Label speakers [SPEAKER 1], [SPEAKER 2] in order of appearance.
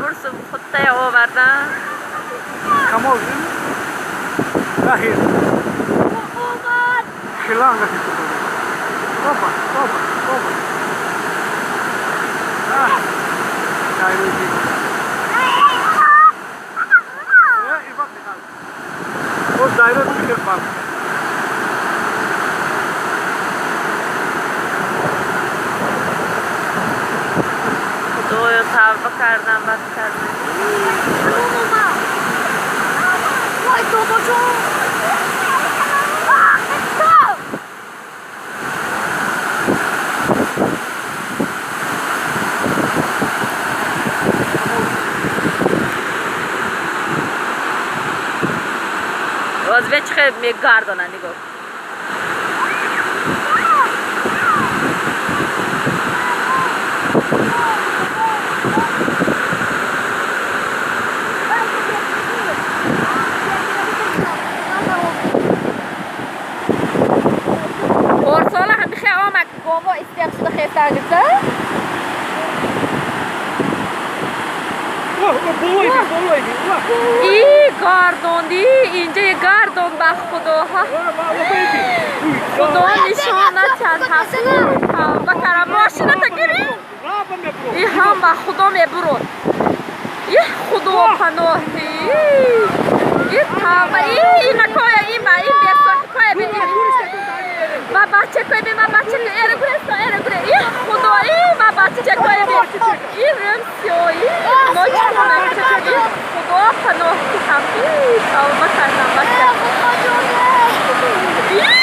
[SPEAKER 1] бурс худтая овардан.
[SPEAKER 2] Камол Захир. Хиланга Опа, опа, опа.
[SPEAKER 1] خدایا توبه کردم بد کردم.
[SPEAKER 3] وای توبه جون.
[SPEAKER 1] باز به چه میگردانن نگاه. پارسال هم خیلی آمد گاوا استیق شده خیلی گرفته. ای گردوندی اینجا یه گردون به خدا ها خدا نشان نتید توبه کردم ماشینه تا گیری ای هم به خدا میبرد ای خدا پناهی ای توبه ای اینکای این با این بیساحکای ببین ما بچه کوی بی ما بچه کوی ایره گره ایره گره ای خدا ای ما بچه کوی بی ای رمسیو ای نوچ کنه ای خدا پناهی هم ای توبه کردم بچه ای